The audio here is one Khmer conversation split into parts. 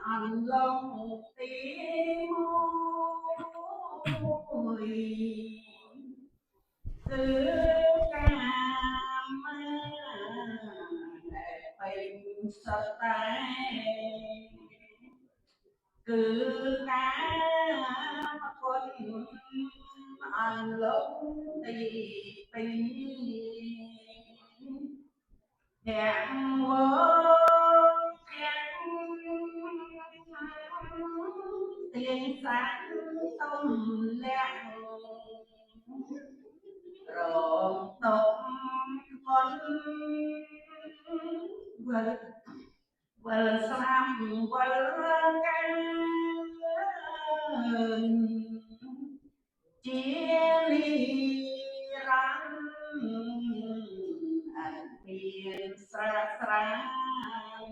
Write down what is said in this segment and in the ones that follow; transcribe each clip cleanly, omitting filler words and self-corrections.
អន្លង់ទីមួយគឺកាមដែលពេញសតែគឺកាមគុណអន្លង់ទីពីរ អ្នកវើទាំងទាញសាក់ទុំលាក់រងទុំធ្ងន់វិលវិលស្រាំវិលកានជានិរន្តរ៍អត់មានស្រាស្រាន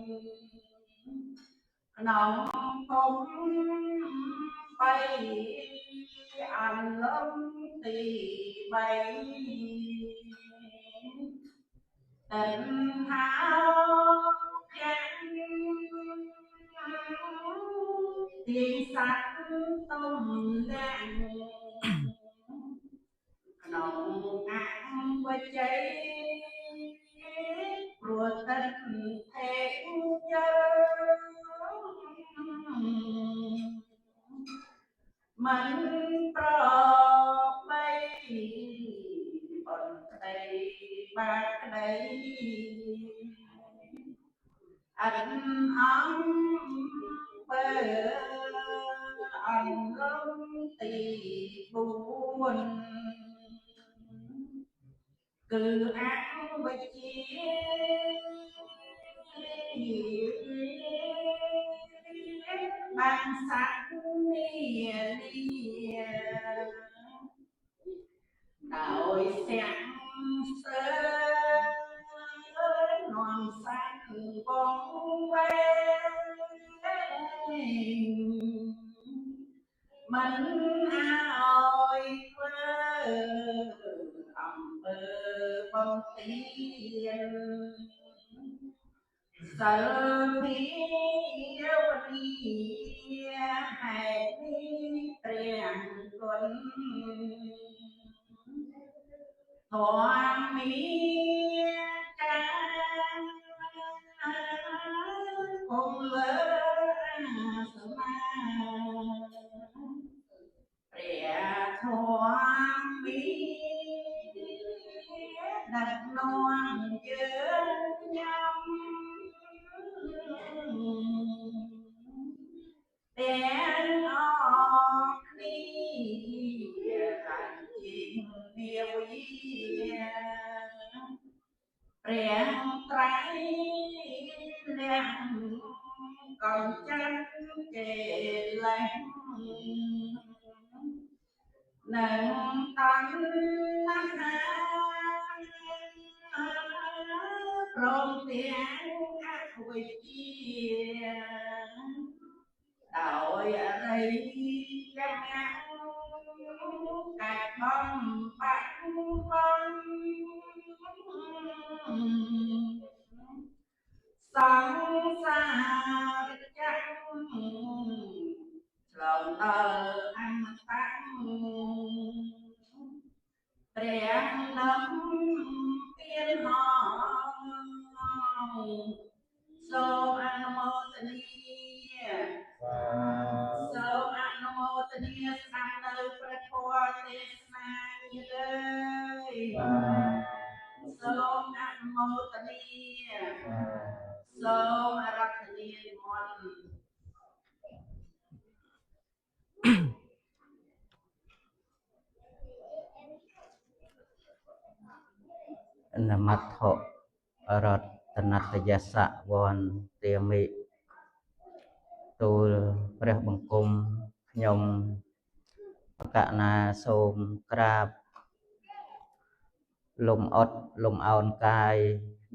ក្នុងពុំបីអន្លង់ទីបីតិណ្ហាភៈទីសត្វទុំលាក់ក្នុងអវជ័យព្រោះតិនថេយមិនប្របីបុណ្យក្តីបាបក្តីអិនអំពើអន្លង់ទី4គឺអវិជ្ជាបានសត្វនានាដោយសាំងសើនាំសត្វវងវែងមិនឲ្យធ្វើអំពើបំពេញសិលភាវនីហេតុនេះព្រះគុណធម្មាកាគង់លើអាសនាព្រះធម្មាដឹកនាំយើងខ្ញុំទាំងអស់គ្នាឡើងជានាវីព្រះត្រៃលក្ខកំចាត់កិលេសនិងតណ្ហាព្រមទាំងអវិជ្ជាដោយអរិយមគ្គកាច់បំបាក់បំសង្សារចក្រឆ្លងដល់អមតៈព្រះនឹមទានហងសូមអនុមោទនាសូមអនុមោទនាស្ដាប់នៅព្រះធម៌ទេសនានេះអើយសូមអនុមោទនាសូមអរតនានិមន្ត នមត្ថុរតនតយសៈវន្ទាមិទូលព្រះបង្គំខ្ញុំបកណាសូមក្រាបលំអត់លំអោនកាយ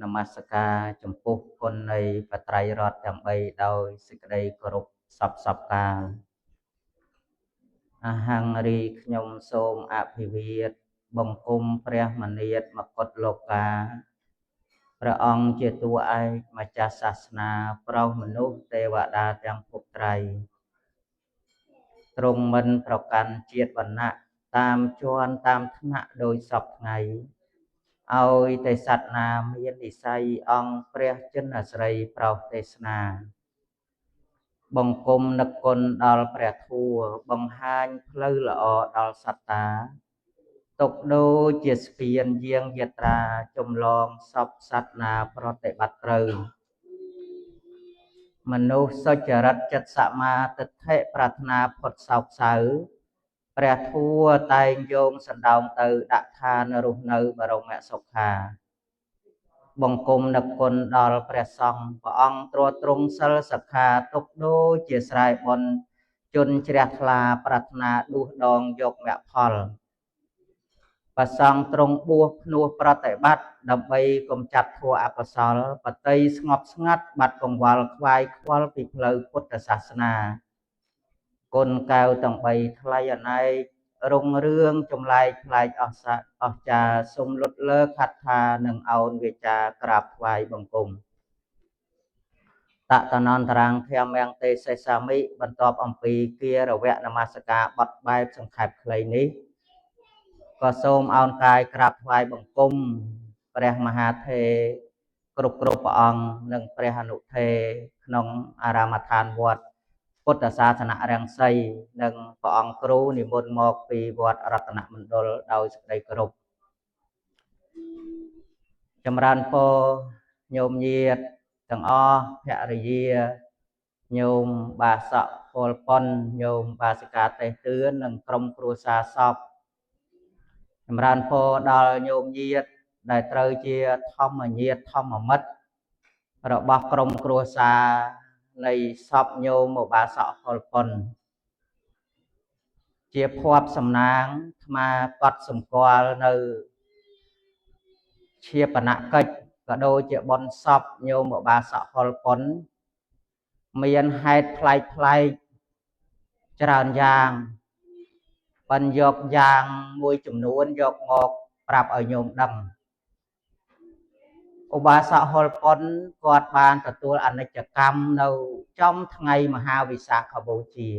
នមស្ការចំពោះគុណនៃបត្រៃរតទាំង3ដោយសេចក្តីគោរពសពសពកាលអហង្រីខ្ញុំសូមអភិវាទបង្គំព្រះមនាថមកុដលោកាព្រះអង្គជាតួឯកម្ចាស់សាសនាប្រោសមនុស្សទេវតាទាំងភព ត្រៃទ្រង់មិនប្រកាន់ជាតិវណ្ណៈតាមជាន់តាមថ្នាក់ដោយសពថ្ងៃឲ្យតែសត្វណាមាននិស័យអង្គព្រះចិនស្រីប្រោសទេសនាបង្គំនឹកគុណដល់ព្រះធម៌បង្ហាញផ្លូវល្អដល់សត្តាទុកដូចជាស្ពានយាងយាត្រាចម្លងសពសត្វណាប្រតិបត្តិត្រូវមនុស្សសុចរិតចិត្តសមាទិដ្ឋិប្រាថ្នាផុតសោកសៅព្រះធម៌តែងយោងសណ្ដោងទៅដាក់ឋានរស់នៅបរមសុខាបង្គំនឹកគុណដល់ព្រះសង្ឃព្រះអង្គទ្រទ្រង់សិលសិក្ខាទុកដូចជាស្រែបុណ្យជនជ្រះថ្លាប្រាថ្នាដួសដងយកមគ្គផលព្រះសង្ឃទ្រង់បួសភ្នួសប្រតិបត្តិដើម្បីកំចាត់ធម៌អកុសលបតីស្ងប់ស្ងាត់បាត់កង្វល់ខ្វាយខ្វល់ពីផ្លូវពុទ្ធសាសនាគុណកែវទាំង3ថ្លៃអណែករុងរឿងចម្លែកប្លែកអស្ចាអស្ចារសូមលុតលើខត្ថានិងអោនវាចាក្រាបថ្វាយបង្គំតតនន្តរាំងធម្មំទេសេសាមិបន្ទាប់អំពីគារវៈនមស្ការបត់បែបសង្ខេបខ្លីនេះក៏សូមអោនកាយក្រាបថ្វាយបង្គំព្រះមហាថេរគ្រប់គ្រប់ព្រះអង្គនិងព្រះអនុថេរក្នុងអារាមដ្ឋានវត្តពុទ្ធសាសនរង្សីនិងព្រះអង្គគ្រូនិមន្តមកពីវត្តរតនមណ្ឌលដោយសេចក្តីគោរពចម្រើនពរញោមញាតទាំងអស់ភរិយាញោមបាសកពលប៉ុនញោមបាសិកាទេសទឿននិងក្រុមគ្រួសារសពចម្រើនពរដល់ញោមញាតដែលត្រូវជាធម្មញាតធម្មមិត្តរបស់ក្រុមគ្រួសារនៃសពញោមឧបាសកពលប៉ុនជាភ័ព្វសំណាងអាត្មាកត់សម្គាល់នៅឈាបនកិច្ចក៏ដូចជាបុណ្យសពញោមឧបាសកហុលប៉ុនមានហេតុប្លែកប្លែកច្រើនយ៉ាងបានយកយ៉ាងមួយចំនួនយកមកប្រាប់ឲ្យញោមដឹងឧបាសកហុលប៉ុនគាត់បានទទួលអនិច្ចកម្មនៅចំថ្ងៃមហាវិសាខបូជា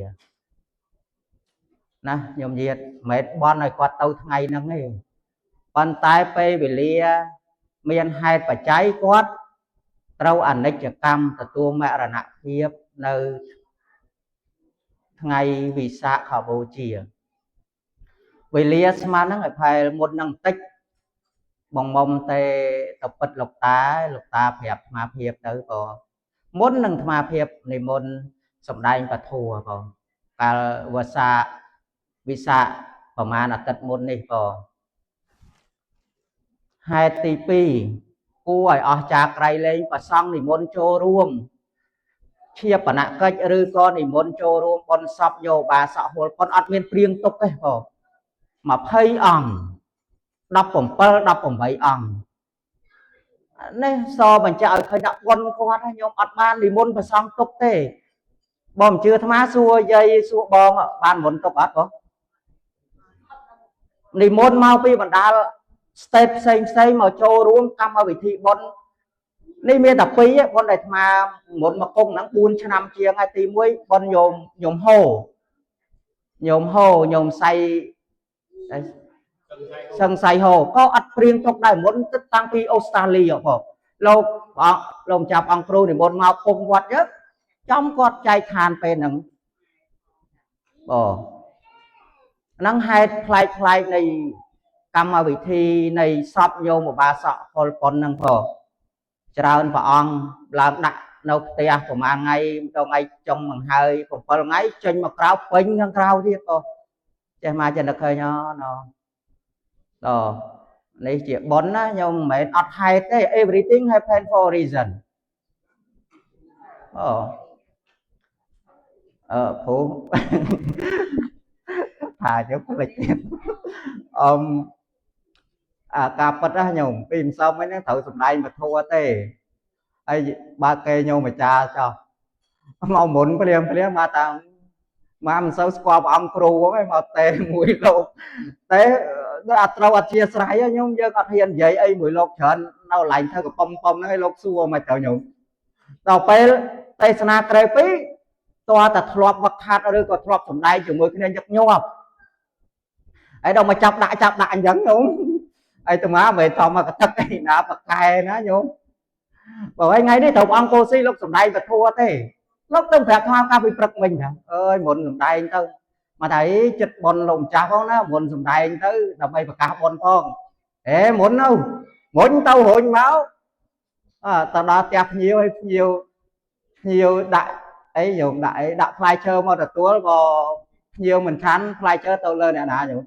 ណាញោមញាតមិនមែនបន់ឲ្យគាត់ទៅថ្ងៃហ្នឹងទេប៉ុន្តែពេលវេលាមានហេតុបច្ច័យគាត់ត្រូវអនិច្ចកម្មទទួលមរណភាពនៅថ្ងៃវិសាខបូជាវេលាស្មានហ្នឹងឲ្យផែលមុនហ្នឹងបន្តិចបងមុំទេទៅពិតលោកតាលោកតាប្រាប់អាត្មាភាពទៅក៏មុននឹងអាត្មាភាពនិមន្តសម្ដែងពធបងកាលវសាវិសាប្រហែលអាទិត្យមុននេះក៏ហេតុទី2គួរឲ្យអស់ចាក្រៃលែងប្រសង់និមន្តចូលរួមឈាបនកិច្ចឬក៏និមន្តចូលរួមបុណ្យសពយោបាសកហុលប៉ុនអត់មានព្រៀងទុកទេបង20អង្គ17 18អង្គនេះសបញ្ជាក់ឲ្យឃើញថាបុណ្យគាត់ខ្ញុំអត់បាននិមន្តប្រសង់ទុកទេបងមិនជឿអាត្មាសួរយាយសួរបងបានមុនទុកអត់បងនិមន្តមកពីបណ្ដាល state ផ្សេងផ្សេងមកចូលរួមកម្មវិធីបុណ្យនេះមានតែពីរបុណ្យដែលអាត្មាមុនមកគង់ហ្នឹង4ឆ្នាំជាងហើយទី1បុណ្យញោមញោមហូញោមហូញោមសៃសឹងសៃហូក៏អត់ព្រៀងទុកដែរមុនទឹកតាំងពីអូស្ត្រាលីបងលោកលោកម្ចាស់អង្គគ្រូនិមន្តមកគង់វត្តយើចំគាត់ចែកឋានពេលហ្នឹងបងហ្នឹងហេតុប្លែកប្លែកនៃកម្មវិធីនៃសពញោមឧបាសកហុលប៉ុនហ្នឹងផងច្រើនព្រះអង្គឡើងដាក់នៅផ្ទះប្រហែលថ្ងៃម្ដងថ្ងៃចុងបង្ហើយ7ថ្ងៃចេញមកក្រៅពេញខាងក្រៅទៀតបងចេះមកចេះនឹកឃើញអូណដល់នេះជាបុណ្យណាញោមមិនមែនអត់ហេតុទេ everything happen for a reason អូអឺព្រោះថាចុះផ្លេចទៀតអឹមអាការពិតណាញោមពីម្សិលមិញហ្នឹងត្រូវសំដែងពធទេហើយបើគេញោមអាចារ្យចោះមកមុនភ្លាមភ្លាមមកតាមមកមិនសូវស្គាល់ព្រះអង្គគ្រូហ្នឹងឯងមកទេមួយលោកទេដូចអត់ត្រូវអធិស្ឋានញោមយើងអត់ហ៊ាននិយាយអីមួយលោកច្រើននៅកន្លែងធ្វើកំប៉ុងប៉ុងហ្នឹងឯងលោកសួរមកត្រូវញោមដល់ពេលទេសនាក្រែ2 តើតែធ្លាប់វឹកហាត់ឬក៏ធ្លាប់សម្ដែងជាមួយគ្នាញឹកញាប់ហើយដល់មកចាប់ដាក់ចាប់ដាក់អញ្ចឹងញោមហើយអាត្មាមិនធម្មកទឹកអីណាបកែណាញោមបើហើយថ្ងៃនេះត្រូវព្រះអង្គកោស៊ីលោកសម្ដែងពធទេលោកទៅប្រាប់អាត្មាកាលពីព្រឹកមិញថាអើយមុនសម្ដែងទៅមកថាអីចិត្តប៉ុនលោកម្ចាស់ផងណាមុនសម្ដែងទៅដើម្បីប្រកាសប៉ុនផងអេមុនទៅមុនទៅរុញមកអើទៅដល់ផ្ទះភ្ញៀវហើយភ្ញៀវភ្ញៀវដាក់អីញោមដាក់អីដាក់ផ្លែឈើមកទទួលក៏ភ្ញៀវមិនឆាន់ផ្លែឈើទៅលើអ្នកណាញោម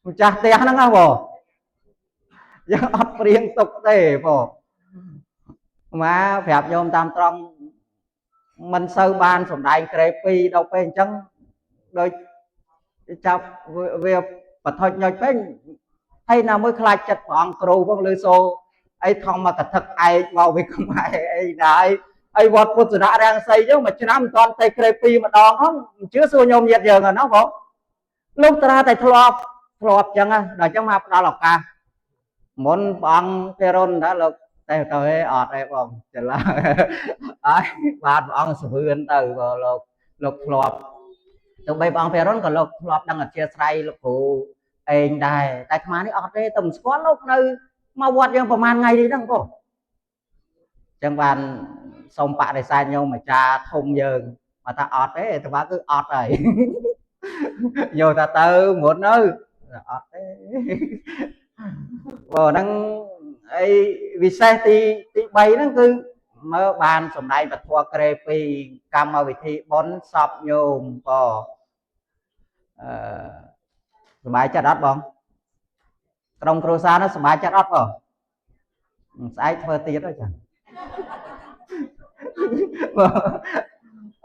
ម្ចាស់ផ្ទះហ្នឹងហ៎បងយើងអត់ព្រៀងទុកទេបងមកប្រាប់ញោមតាមត្រង់មិនសូវបានសំដែងក្រេ2ដល់ពេលអញ្ចឹងដូចចាប់វាបថុចញុចពេកហើយណាមួយខ្លាចចិត្តព្រះអង្គគ្រូផងឬសូអីថងមកកថឹកឯកមកវិខ្មែរអីដែរអីវត្តពុទ្ធនរាំងសីចឹងមួយឆ្នាំមិនទាន់ទៅក្រេ2ម្ដងហ្នឹងមិនជឿសួរញោមញាតយើងហ្នឹងបងលោកត្រាតែធ្លាប់ធ្លាប់ចឹងដល់ចឹងមកផ្ដល់ឱកាសមុនព្រះអង្គពេរុនថាលោកតែទៅឯអត់ទេបងច្រឡំហើយបាទព្រះអង្គស្វឿនទៅក៏លោកលោកធ្លាប់ទោះបីព្រះអង្គពេរុនក៏លោកធ្លាប់ដឹងអធិស្ឋានលោកគ្រូឯងដែរតែអាត្មានេះអត់ទេតែមិនស្គាល់លោកនៅមកវត្តយើងប្រហែលថ្ងៃនេះហ្នឹងបងចឹងបានសូមបដិសេធញោមអាចារ្យធំយើងមកថាអត់ទេអាត្មាគឺអត់ហើយយោថាទៅមុនទៅអត់ទេបើហ្នឹងអីវិសេសទីទី3ហ្នឹងគឺមើលបានសម្ដែងពធក្រេ2កម្មវិធីបុណ្យសពញោមក៏អឺសบายចិត្តអត់បងក្រុមគ្រួសារនោះសบายចិត្តអត់បងស្អែកធ្វើទៀតហើយចាបង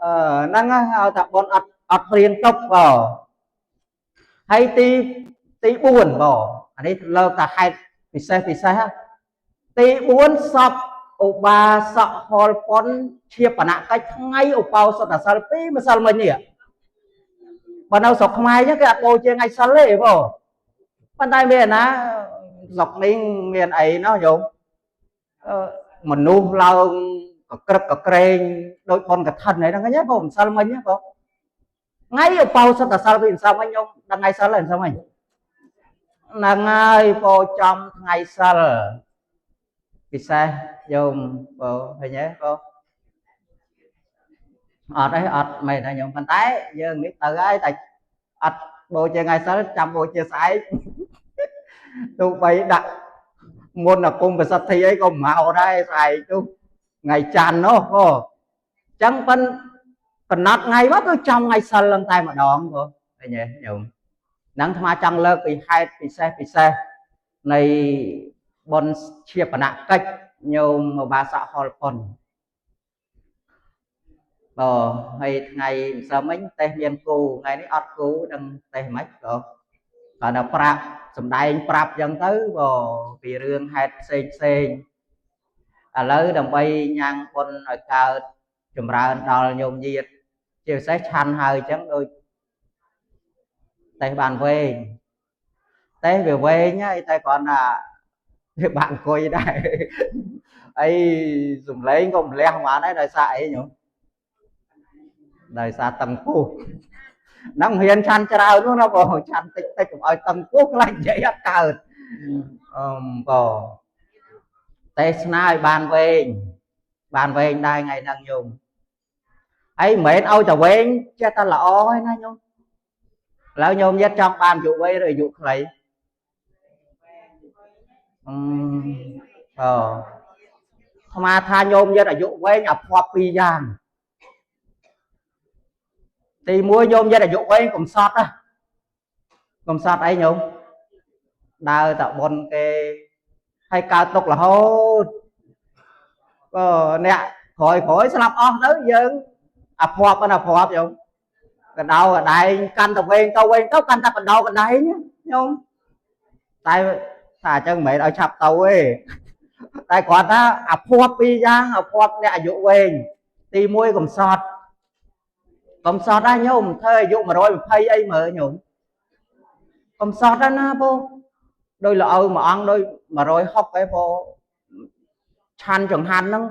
អឺហ្នឹងឲ្យថាបុណ្យអត់អត់ព្រៀងទុកបងហើយទីទី4បងអានេះលើកតែហេតុពិសេសពិសេសទី4សពឧបាសកហលប៉ុនជាបណកិច្ចថ្ងៃឧបោសថសិល2ម្សិលមិញនេះបើនៅស្រុកខ្មែរចឹងគេអត់បូជាថ្ងៃសិលទេបងប៉ុន្តែមានណាស្រុកនេះមានអីណោះញោមមនុស្សឡើងកក្រឹកកក្រែងដូចបុណ្យកឋិនហ្នឹងឃើញទេបងម្សិលមិញបងថ្ងៃឧបោសថសិលពីម្សិលមិញញោមដឹងថ្ងៃសិលទេម្សិលមិញហ្នឹងហើយពោចំថ្ងៃសិលពិសេសញោមបងឃើញទេបងអត់ទេអត់មែនទេញោមប៉ុន្តែយើងនេះទៅហើយតែអត់បូជាថ្ងៃសិលចាំបូជាស្អែកទោះបីដាក់មុនអាគមប្រសិទ្ធិអីក៏មកដែរស្អែកនោះថ្ងៃច័ន្ទនោះបងអញ្ចឹងប៉ិនកំណត់ថ្ងៃមកគឺចំថ្ងៃសិលឡើងតែម្ដងបងឃើញទេញោមហ្នឹងអាត្មាចង់លើកពីហេតុពិសេសពិសេសនៃបុណ្យជាបណកិច្ចញោមឧបាសកហលប៉ុនបើហើយថ្ងៃម្សិលមិញទេសមានគូថ្ងៃនេះអត់គូដឹងទេសមិនបើគាត់តែប្រាប់សំដែងប្រាប់ចឹងទៅបើពីរឿងហេតុផ្សេងផ្សេងឥឡូវដើម្បីញ៉ាំងបុណ្យឲ្យកើតចម្រើនដល់ញោមញាតជាពិសេសឆាន់ហើយចឹងដូចទេសបានវែងទេសវាវែងហើយតែគ្រាន់តែវាបាក់អង្គុយដែរអីសំឡេងក៏ម្លះហ្មងដែរដោយសារអីញោមដោយសារតឹងពោះហ្នឹងរៀនឆាន់ច្រើននោះណាបងឆាន់តិចតិចកុំឲ្យតឹងពោះខ្លាចនិយាយអត់កើតអឺបងទេសនាឲ្យបានវែងបានវែងដែរថ្ងៃហ្នឹងញោមហើយមិនមែនឲ្យតែវែងចេះតែល្អហើយណាញោមឥឡូវញោមញាតចង់បានអាយុវែងឬអាយុខ្លីអឺបងអាត្មាថាញោមញាតអាយុវែងអាភ័ព្វពីរយ៉ាងទី1ញោមញាតអាយុវែងកំសត់ណាកំសត់អីញោមដើរតែប៉ុនគេហើយកើតទុករហូតបើអ្នកក្រោយក្រោយស្លាប់អស់ទៅយើងអាភ័ព្វណាភ័ព្វញោមកដោកដែងកាន់តែវែងទៅវែងទៅកាន់តែកដោកដែងញោមតែថាអញ្ចឹងមិនមែនឲ្យឆាប់ទៅទេតែគ្រាន់ថាអាភ័ព្វពីរយ៉ាងអាភ័ព្វអ្នកអាយុវែងទី1កំសត់កំសត់ដែរញោមធ្វើអាយុ120អីមើលញោមកំសត់ដែរណាពូដោយល្អៅមួយអង្គដោយ160ឯងពូឆាន់ចង្ហាន់ហ្នឹង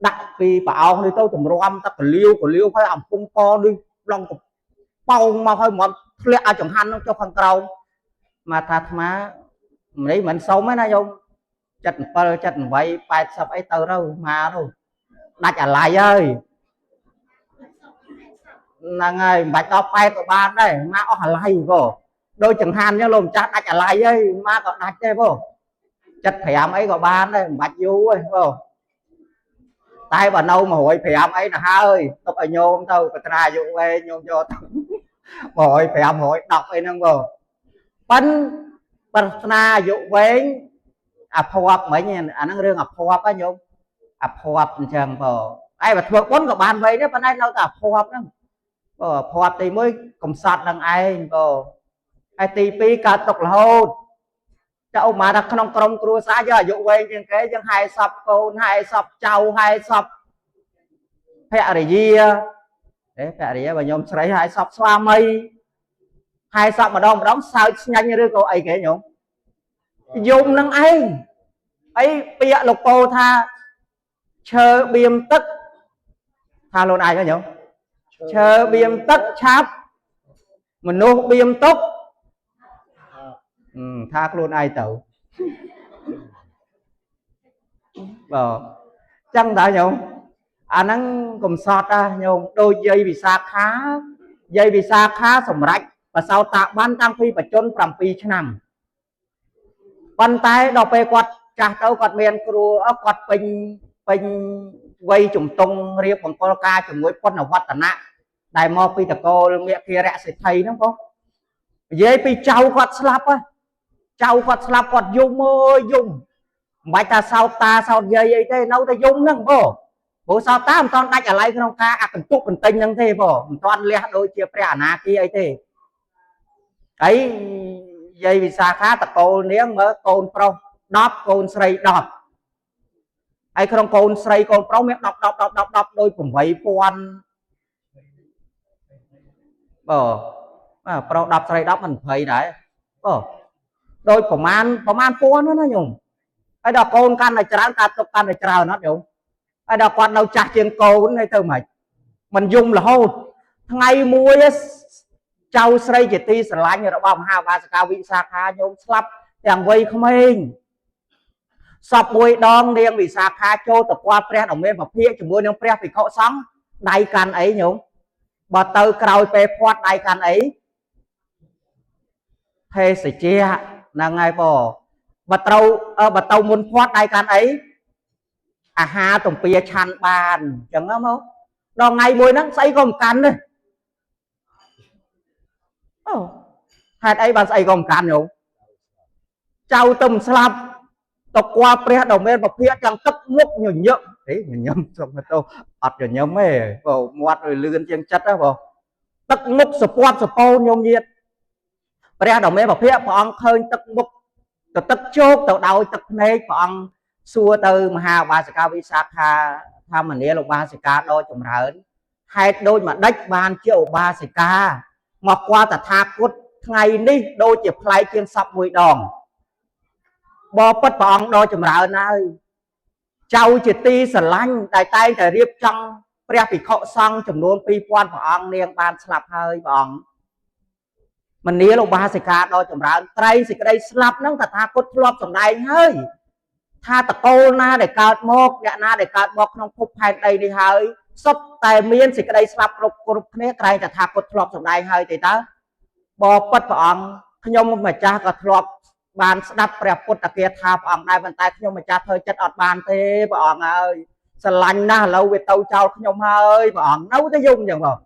ដាក់ពីប្រអោសនេះទៅតម្រាំទឹកកលាវកលាវហើយអំពងកនេះឡងកប៉ោងមកហើយមកធ្លាក់ឲ្យចង្ហាន់នោះចុះខាងក្រោមមកថាអាត្មានេះមិនសុំទេណាញោម77 78 80អីទៅទៅមកទៅដាច់អាឡ័យហើយហ្នឹងហើយមិនបាច់ដល់8ក៏បានដែរមកអស់អាឡ័យបងដូចចង្ហាន់អញ្ចឹងលោកម្ចាស់ដាច់អាឡ័យហើយមកក៏ដាច់ដែរបង75អីក៏បានដែរមិនបាច់យូរទេបងតែបើនៅ105អីទៅហើយទុកឲ្យញោមទៅប្រាថ្នាអាយុវែងញោមយកទៅ105 110អីហ្នឹងបងប៉ិនប្រាថ្នាអាយុវែងអភ័ព្វមិញអាហ្នឹងរឿងអភ័ព្វហ៎ញោមអភ័ព្វអញ្ចឹងបងឯងបើធ្វើបុណ្យក៏បានវែងដែរប៉ុន្តែនៅតែអភ័ព្វហ្នឹងបងអភ័ព្វទី1កំសត់នឹងឯងបងហើយទី2កើតទុករហូតចៅមកថាក្នុងក្រុមគ្រួសារយើងអាយុវែងជាងគេយើងហែសពកូនហែសពចៅហែសពភរិយាទេភរិយាបើញោមស្រីហែសពស្វាមីហែសពម្ដងម្ដងសើចស្ញាញ់ឬក៏អីគេញោមយំនឹងឯងអីពាក្យលោកពោថាឈើបៀមទឹកថាខ្លួនឯងហ៎ញោមឈើបៀមទឹកឆាប់មនុស្សបៀមទុកថាខ្លួនឯងទៅបាទចឹងតើញោមអាហ្នឹងកំសត់ណាញោមដូចយាយវិសាខាយាយវិសាខាសម្រេចបសោតាបានតាំងពីបច្ចុប្បន្ន7ឆ្នាំប៉ុន្តែដល់ពេលគាត់ចាស់ទៅគាត់មានគ្រួគាត់ពេញពេញវ័យជំទង់រៀបបង្គោលការជាមួយប៉ុណ្ណវឌ្ឍនៈដែលមកពីតកូលមេគារៈសេដ្ឋីហ្នឹងបងនិយាយពីចៅគាត់ស្លាប់ហ៎ចៅគាត់ស្លាប់គាត់យំអើយយំមិនបាច់ថាសោតតាសោតយាយអីទេនៅតែយំហ្នឹងបងព្រោះសោតតាមិនតាន់ដាច់អាឡ័យក្នុងការអកន្ទុកបន្ទិញហ្នឹងទេបងមិនតាន់លះដូចជាព្រះអនាគាអីទេហើយយាយវិសាខាតកូលនាងមើលកូនប្រុស10កូនស្រី10ហើយក្នុងកូនស្រីកូនប្រុសមាន10 10 10 10 10ដូច8000បងបាទប្រុស10ស្រី10មិន20ដែរបងដូចប្រមាណប្រមាណពាន់ណាញោមហើយដល់កូនកាន់តែច្រើនការទុកកាន់តែច្រើនអត់ញោមហើយដល់គាត់នៅចាស់ជាងកូនហើយទៅមិនមិនយំរហូតថ្ងៃមួយចៅស្រីជាទីស្រឡាញ់របស់មហាបាសិកាវិសាខាញោមស្លាប់ទាំងវ័យក្មេងសពមួយដងនាងវិសាខាចូលទៅគាល់ព្រះដ៏មានពភាកជាមួយនឹងព្រះភិក្ខុសង្ឃដៃកាន់អីញោមបើទៅក្រោយពេលផាត់ដៃកាន់អីភេសជ្ជៈហ្នឹងហើយបងបើត្រូវបើទៅមុនផាត់ដៃកាន់អីអាហារទំពាឆាន់បានអញ្ចឹងមកដល់ថ្ងៃមួយហ្នឹងស្អីក៏មិនកាន់ទេអូហេតុអីបានស្អីក៏មិនកាន់ញោមចៅទៅមិនស្លាប់តគាល់ព្រះដ៏មានពភាកទាំងទឹកមុខញញឹមហេញញឹមសុំទៅអត់ញញឹមទេបងមាត់វាលឿនជាងចិត្តហ៎បងទឹកមុខសពាត់សពោញោមញាតព្រះដ៏មានពភាកព្រះអង្គឃើញទឹកមុខទៅទឹកជោគទៅដោយទឹកភ្នែកព្រះអង្គសួរទៅមហាបាសិកាវិសាខាថាមនាលឧបាសិកាដ៏ចម្រើនហេតុដូចម្ដេចបានជាឧបាសិកាមកគាល់តថាគតថ្ងៃនេះដូចជាប្លែកជាងសពមួយដងបបិទ្ធព្រះអង្គដ៏ចម្រើនហើយចៅជាទីស្រឡាញ់ដែលតែងតែរៀបចំព្រះភិក្ខុសង្ឃចំនួន2000ព្រះអង្គនាងបានស្លាប់ហើយព្រះអង្គមនាលឧបាសិកាដ៏ចម្រើនត្រៃសេចក្តីស្លាប់ហ្នឹងតថាគតធ្លាប់សម្ដែងហើយថាតកូលណាដែលកើតមកអ្នកណាដែលកើតមកក្នុងភពផែនដីនេះហើយសុទ្ធតែមានសេចក្តីស្លាប់គ្រប់គ្រប់គ្នាក្រែងតថាគតធ្លាប់សម្ដែងហើយទេតើបបិទ្ធព្រះអង្គខ្ញុំម្ចាស់ក៏ធ្លាប់បានស្ដាប់ព្រះពុទ្ធគាថាព្រះអង្គដែរប៉ុន្តែខ្ញុំម្ចាស់ធ្វើចិត្តអត់បានទេព្រះអង្គហើយស្រឡាញ់ណាស់ឥឡូវវាទៅចោលខ្ញុំហើយព្រះអង្គនៅតែយំអញ្ចឹងបង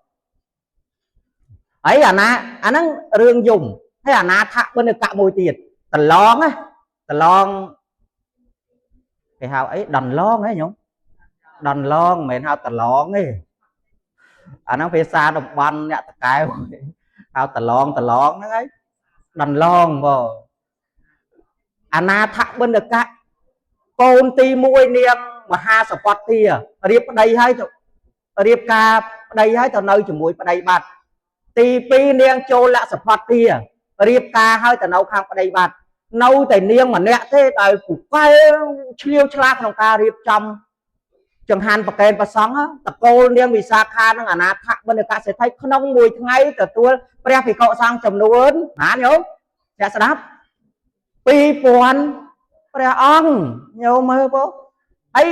ហើយអាណាអាហ្នឹងរឿងយំហើយអាណាថបិណ្ឌកៈមួយទៀតតឡងណាតឡងគេហៅអីដន្លងហ៎ញោមដន្លងមិនមែនហៅតឡងទេអាហ្នឹងភាសាតំបន់អ្នកតកែវហៅតឡងតឡងហ្នឹងហើយដន្លងបងអនាថបិណ្ឌកៈកូនទី1នាងមហាសពតទារៀបប្តីហើយទៅរៀបការប្តីហើយទៅនៅជាមួយប្តីបាត់ទី2នាងចូលលក្សផតទារៀបការហើយទៅនៅខាងប្តីបាត់នៅតែនាងម្នាក់ទេដែលពូកែឆ្លៀវឆ្លាតក្នុងការរៀបចំ ចង្ហាន់ប្រកេនប្រសង់តកូលនាងវិសាខានិងអនាថបណ្ឌិកសេដ្ឋីក្នុងមួយថ្ងៃទទួលព្រះភិក្ខុសង្ឃចំនួនណាញោមអ្នកស្ដាប់2000ព្រះអង្គញោមមើលបងហើយ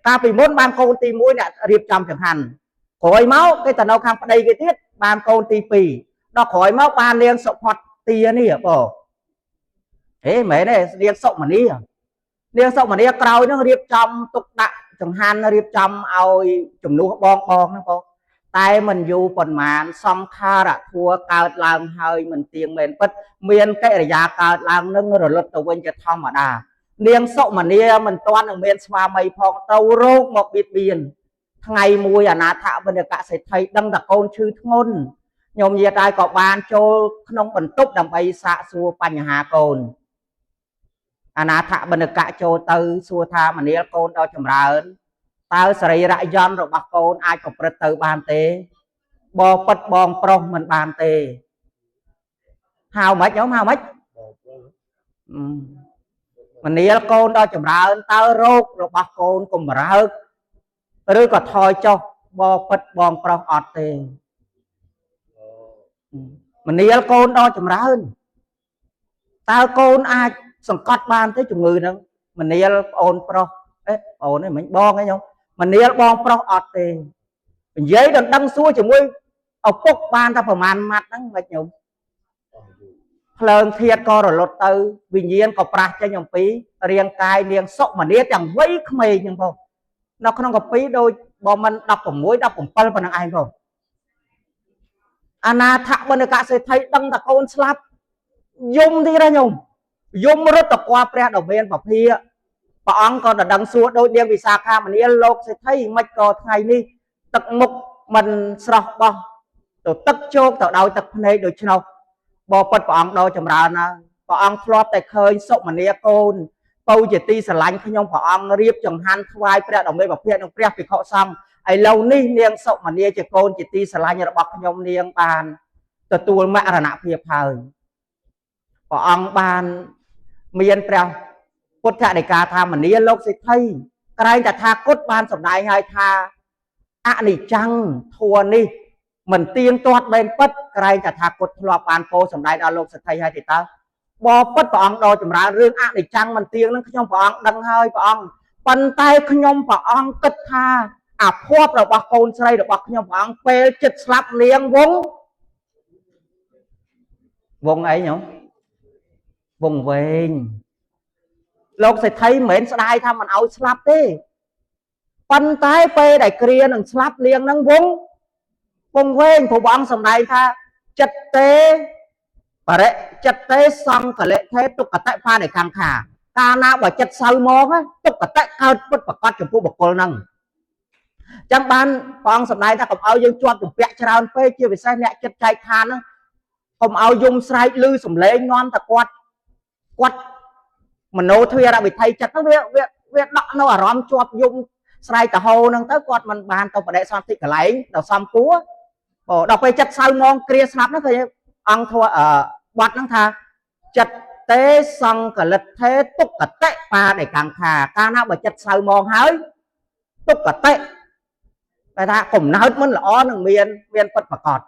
កាលពីមុនបានកូនទី1អ្នករៀបចំចង្ហាន់ក្រោយមកគេទៅនៅខាងប្តីគេទៀតបានកូនទី2ដល់ក្រោយមកបាននាងសុផតទានេះបងហេមែនទេនាងសុមនីនាងសុមនីក្រោយនឹងរៀបចំទុកដាក់ចង្ហាន់រៀបចំឲ្យជំនួសបងបងហ្នឹងបងតែមិនយូរប៉ុន្មានសង្ខារធัวកើតឡើងហើយមិនទៀងមែនពិតមានកិរិយាកើតឡើងនឹងរលត់ទៅវិញជាធម្មតានាងសុមនីមិនទាន់នឹងមានស្វាមីផងត្រូវរោគមកបៀតបៀនថ្ងៃមួយអនាថបណ្ឌកសេដ្ឋីដឹងតែកូនឈឺធ្ងន់ញោមញាតហើយក៏បានចូលក្នុងបន្ទប់ដើម្បីសាកសួរបញ្ហាកូនអនាថបណ្ឌកចូលទៅសួរថាមនាលកូនដល់ចម្រើនតើសរីរយន្តរបស់កូនអាចប្រព្រឹត្តទៅបានទេបពិតបងប្រុសមិនបានទេហៅម៉េចញោមហៅម៉េចមនាលកូនដល់ចម្រើនតើរោគរបស់កូនកំរើកឬក៏ថយចុះបពិតបងប្រុសអត់ទេមនាលកូនដល់ចម្រើនតើកូនអាចសង្កត់បានទេជំងឺហ្នឹងមនាលប្អូនប្រុសអេប្អូនឯងមិញបងឯងញោមមនាលបងប្រុសអត់ទេនិយាយដណ្ដឹងសួរជាមួយឪពុកបានតែប្រហែលម៉ាត់ហ្នឹងមិនញោមភ្លើងធាតក៏រលត់ទៅវិញ្ញាណក៏ប្រះចេញអំពីរាងកាយនាងសុមនាទាំងវ័យក្មេងហ្នឹងបងនៅក្នុងកាពីដូចបើមិន16 17ប៉ុណ្ណឹងឯងបងអនាថបណ្ឌកសេដ្ឋីដឹងតែកូនស្លាប់យំទៀតណាញោមយំរត់តកព្រះដ៏មានពភាព្រះអង្គក៏ដណ្ដឹងសួរដូចនាងវិសាខាមនាលលោកសេដ្ឋីមិនក៏ថ្ងៃនេះទឹកមុខមិនស្រស់បោះទៅទឹកជោគទៅដោយទឹកភ្នែកដូច្នោះបបិទ្ធព្រះអង្គដ៏ចម្រើនហើយព្រះអង្គធ្លាប់តែឃើញសុមនាកូនពៅជាទីស្រឡាញ់ខ្ញុំព្រះអង្គរៀបចង្ហាន់ថ្វាយព្រះដ៏មានពភានិងព្រះភិក្ខុសង្ឃឥឡូវនេះនាងសុមនាជាកូនជាទីស្រឡាញ់របស់ខ្ញុំនាងបានទទួលមរណភាពហើយព្រះអង្គបានមានព្រះពុទ្ធដីកាថាមនាលោកសេដ្ឋីក្រែងតថាគតបានសម្ដែងឲ្យថាអនិច្ចំធัวនេះមិនទៀងទាត់មែនពិតក្រែងតថាគតធ្លាប់បានពោលសម្ដែងដល់លោកសេដ្ឋីហើយទេតើបពិតព្រះអង្គដ៏ចម្រើនរឿងអនិច្ចំមិនទៀងនឹងខ្ញុំព្រះអង្គដឹងហើយព្រះអង្គប៉ុន្តែខ្ញុំព្រះអង្គគិតថាអាភ័ព្វរបស់កូនស្រីរបស់ខ្ញុំព្រះអង្គពេលចិត្តស្លាប់នាងវងវងអីញោមវងវែងលោកសេដ្ឋីមិនមែនស្ដាយថាមិនឲ្យស្លាប់ទេប៉ុន្តែពេលដែលគ្រានឹងស្លាប់នាងនឹងវងវងវែងព្រោះព្រះអង្គសម្ដែងថាចិត្តទេបរិចិត្តទេសង្កលិថេទុក្កតិបានិកង្ខាកាលណាបើចិត្តសៅមកទុក្កតិកើតពិតប្រកបចំពោះបុគ្គលហ្នឹងចឹងបានព្រះអង្គសម្ដែងថាកុំឲ្យយើងជាប់ជំពាក់ច្រើនពេកជាពិសេសអ្នកចិត្តចែកឋានហ្នឹងកុំឲ្យយំស្រែកឮសំឡេងនាំតែគាត់គាត់មโนទ្វារវិថីចិត្តហ្នឹងវាវាវាដក់នៅអារម្មណ៍ជាប់យំស្រែកតហោហ្នឹងទៅគាត់មិនបានទៅបដិសន្ធិកន្លែងដល់សំគួរដល់ពេលចិត្តសៅមងគ្រាស្លាប់ហ្នឹងឃើញអង្គធัวបត់ហ្នឹងថាចិត្តទេសង្កលិថេទុក្កតិបាដិកង្ខាកាលណាបើចិត្តសៅមងហើយទុក្កតិតែថាកំណើតមិនល្អនឹងមានមានពិតប្រកប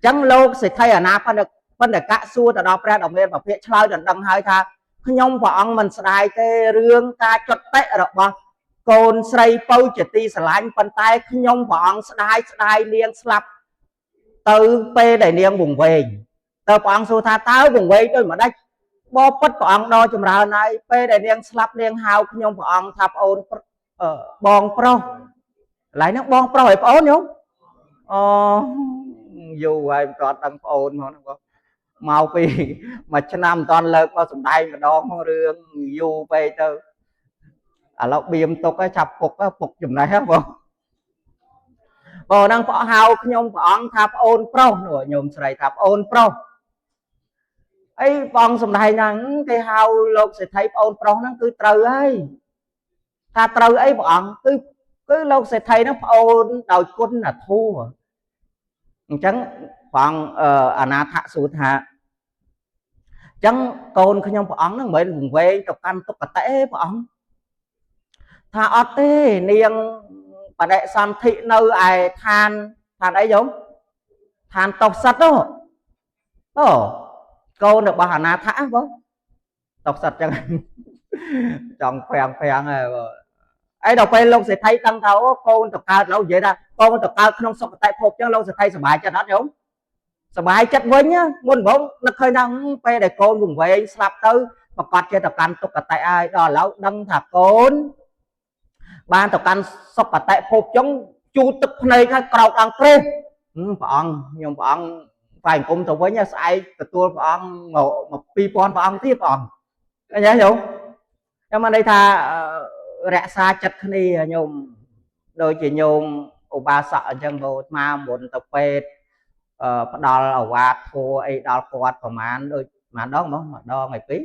ចឹងលោកសេដ្ឋីអនាបណ្ឌបណ្ឌកៈសួរទៅដល់ព្រះដ៏មានពភាកឆ្លើយដណ្ដឹងហើយថាខ្ញុំព្រះអង្គមិនស្ដាយទេរឿងការចុតិរបស់កូនស្រីពៅជាទីស្រឡាញ់ប៉ុន្តែខ្ញុំព្រះអង្គស្ដាយស្ដាយនាងស្លាប់ទៅពេលដែលនាងវង្វេងទៅព្រះអង្គសួរថាតើវង្វេងដូចម្ដេចបពិតព្រះអង្គដ៏ចម្រើនហើយពេលដែលនាងស្លាប់នាងហៅខ្ញុំព្រះអង្គថាប្អូនបងប្រុសកន្លែងហ្នឹងបងប្រុសឲ្យប្អូនញោមអូយូរហើយមិនទាន់ដឹងប្អូនមកហ្នឹងបងមកពីមួយឆ្នាំមិនទាន់លើកមកសំដែងម្ដងក្នុងរឿងយូរពេកទៅឥឡូវបៀមទុកឲ្យចាប់ពុកពុកចំណេះបងបងហ្នឹងព្រះហៅខ្ញុំព្រះអង្គថាប្អូនប្រុសនោះញោមស្រីថាប្អូនប្រុសអីព្រះអង្គសំដែងហ្នឹងគេហៅលោកសេដ្ឋីប្អូនប្រុសហ្នឹងគឺត្រូវហើយថាត្រូវអីព្រះអង្គគឺគឺលោកសេដ្ឋីហ្នឹងប្អូនដោយគុណធម៌អញ្ចឹងព្រះអង្គអនាថសួរថាអញ្ចឹងកូនខ្ញុំព្រះអង្គហ្នឹងមិនមែនវង្វេងទៅកាន់ទុក្កតិទេព្រះអង្គ ថាអត់ទេនាងបដិសន្ធិនៅឯឋានឋានអីយំឋានតុសិតនោះអូកូនរបស់អនាថៈបងតុសិតចឹងចង់ប្រាំងប្រាំងហើយបងអីដល់ពេលលោកសេដ្ឋីដឹងថាអូកូនទៅកើតលោកនិយាយថាកូនទៅកើតក្នុងសុគតិភពចឹងលោកសេដ្ឋីសប្បាយចិត្តអត់ញោមសប្បាយចិត្តវិញមុនបងនឹកឃើញថាពេលដែលកូនវង្វេងស្លាប់ទៅប្រកាសជាទៅកាន់ទុគតិហើយដល់ឥឡូវដឹងថាកូនបានទៅកាន់សុគតិភពចឹងជូតទឹកភ្នែកហើយក្រោកអង្គព្រះព្រះអង្គខ្ញុំព្រះអង្គផ្លែអង្គមទៅវិញស្អែកទទួលព្រះអង្គមក2000ព្រះអង្គទៀតព្រះអង្គឃើញទេញោមខ្ញុំបានន័យថារក្សាចិត្តគ្នាញោមដូចជាញោមឧបាសកអញ្ចឹងបងអាត្មាមុនទៅពេទ្យផ្ដល់អវាទធัวអីដល់គាត់ប្រហែលដូចម្ដងហ្មងម្ដងឯពីរ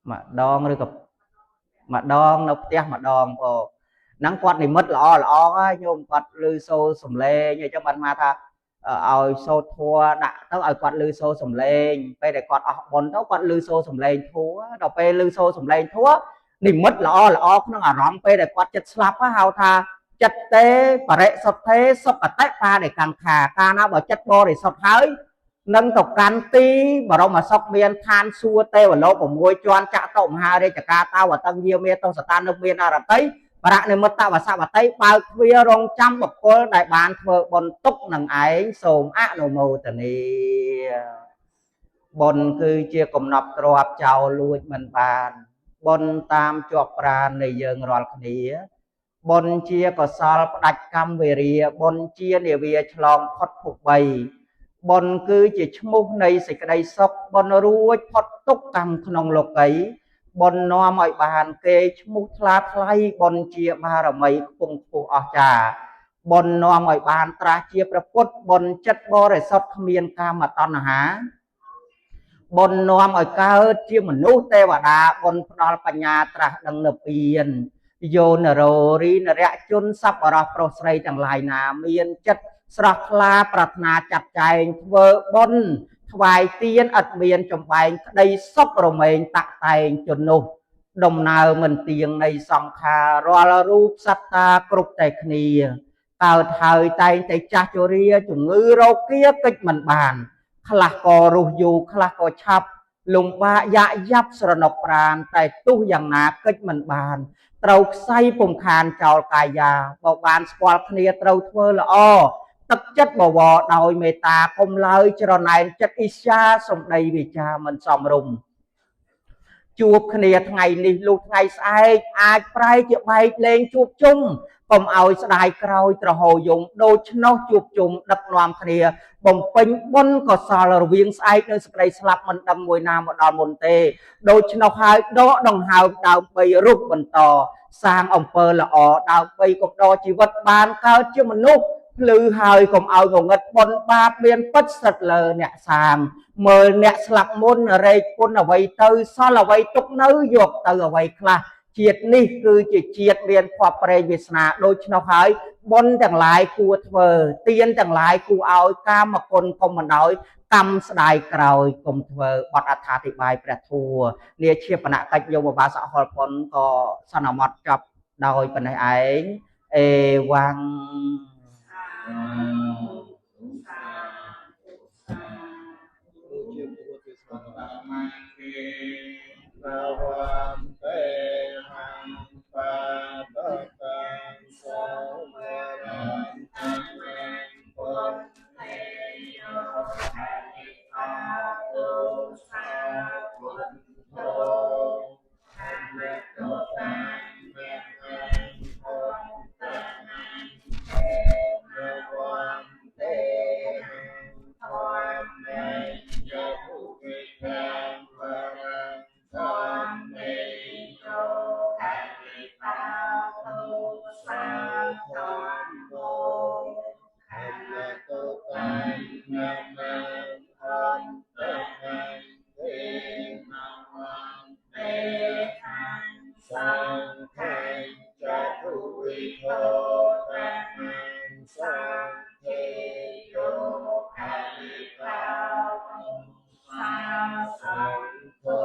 ម្ដងឬក៏ម្ដងនៅផ្ទះម្ដងបងហ្នឹងគាត់និមិត្តល្អល្អហើយញោមគាត់ឮសូរសំឡេងអញ្ចឹងបានមកថាឲ្យសូត្រធัวដាក់ទៅឲ្យគាត់ឮសូរសំឡេងពេលដែលគាត់អស់បុណ្យទៅគាត់ឮសូរសំឡេងធัวដល់ពេលឮសូរសំឡេងធัวនិមិត្តល្អល្អក្នុងអារម្មណ៍ពេលដែលគាត់ចិត្តស្លាប់ហៅថាចិត្តទេបរិសុទ្ធេសុគតិបាដិកង្ខាកាលណាបើចិត្តបរិសុទ្ធហើយនឹងទៅកាន់ទីបរមសុខមានឋានសួគ៌ទេវលោក6ជាន់ចតុមហារាជការតាវតឹងយាមេតសតានុមានអរតីបរនិមិត្តវសវតីបើកទ្វាររងចាំបុគ្គលដែលបានធ្វើបុណ្យទុកនឹងឯងសូមអនុមោទនាបុណ្យគឺជាកំណប់ទ្រព្យចោលលួចមិនបានបុណ្យតាមជាប់ប្រាណនៃយើងរាល់គ្នាបុណ្យជាកុសលផ្ដាច់កម្មវេរាបុណ្យជានាវាឆ្លងផុតភព3បុណ្យគឺជាឈ្មោះនៃសេចក្តីសុខបុណ្យរួចផុតទុក្ខកម្មក្នុងលោកីបុណ្យនាំឲ្យបានគេឈ្មោះថ្លាថ្លៃបុណ្យជាបារមីខ្ពង់ខ្ពស់អស្ចារ្យបុណ្យនាំឲ្យបានត្រាស់ជាព្រះពុទ្ធបុណ្យចិត្តបរិសុទ្ធគ្មានកាមតណ្ហាបុណ្យនាំឲ្យកើតជាមនុស្សទេវតាបុណ្យផ្ដល់បញ្ញាត្រាស់ដឹងនិព្វានយោនរោរីនរៈជនសប្បុរសប្រុសស្រីទាំងឡាយណាមានចិត្តស្រស់ថ្លាប្រាថ្នាចាត់ចែងធ្វើបុណ្យថ្វាយទានឥតមានចំបែងក្តីសុខរមែងតាក់តែងជននោះដំណើរមិនទៀងនៃសង្ខាររាល់រូបសត្តាគ្រប់តែគ្នាកើតហើយតែងតែចាស់ជរាជំងឺរោគាកិច្ចមិនបានខ្លះក៏រស់យូរខ្លះក៏ឆាប់លំបាកយ៉ាក់យ៉ាប់ស្រណុកប្រានតែទោះយ៉ាងណាកិច្ចមិនបានត្រូវខ្សែពុំខានចោលកាយាបើបានស្គាល់គ្នាត្រូវធ្វើល្អទឹកចិត្តបវរដោយមេត្តាកុំឡើយច្រណែនចិត្តអ៊ីស្យាសំដីវិចារមិនសមរម្យជួបគ្នាថ្ងៃនេះលុះថ្ងៃស្អែកអាចប្រែជាបែកលែងជួបជុំកុំឲ្យស្ដាយក្រោយត្រហោយំដូច្នោះជួបជុំដឹកនាំគ្នាបំពេញបុណ្យកុសលរវាងស្អែកនិងសេចក្តីស្លាប់មិនដឹងមួយណាមកដល់មុនទេដូច្នោះហើយដកដង្ហើមដើម្បីរស់បន្តសាងអំពើល្អដើម្បីកំដរជីវិតបានកើតជាមនុស្សភ្លឺហើយកុំឲ្យងងឹតបុណ្យបាបមានពិតស្ថិតលើអ្នកសាងមើលអ្នកស្លាប់មុនរែកពុនអ្វីទៅសល់អ្វីទុកនៅយកទៅអ្វីខ្លះជាតិនេះគឺជាជាតិមានភពប្រេងវាសនាដូច្នោះហើយបុណ្យទាំងឡាយគួរធ្វើទានទាំងឡាយគួរឲ្យកាមគុណកុំបណ្ដោយកម្មស្ដាយក្រោយកុំធ្វើបទអត្ថាធិប្បាយព្រះធម៌នាជាបណកិច្ចយោបបាសកហលប៉ុនក៏សន្មត់ចប់ដោយប៉ុណ្ណេះឯងអេវ៉ាំង ជាពុទ្ធសាសនាគេតាវន្ទេហੰបាតតាំសោវរន្តពុទ្ធ ទេយោអរិតាទុសាពុទ្ធោអមតុតាំពុទ្ធទេ វន្ទេ ធម្ម មេយពុវិកាំវរ ធម្ម មេ យោអរិតាទុសាធម្មោ អមតុតាំនមអន្តទេនវន្ទេ ទេហ សង្ឃចតុវិធោតមសង្ឃេ យោអរិតាសា សង្ឃោ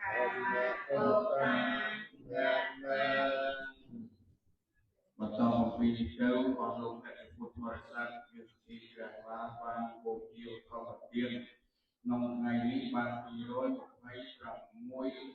អ អម ម តុ តុ តា តា ំនម ពុទ្ធបរិស័ទមានសទ្ធាជ្រះថ្លាបានបូជាធម្មទានក្នុងថ្ងៃនេះបាន226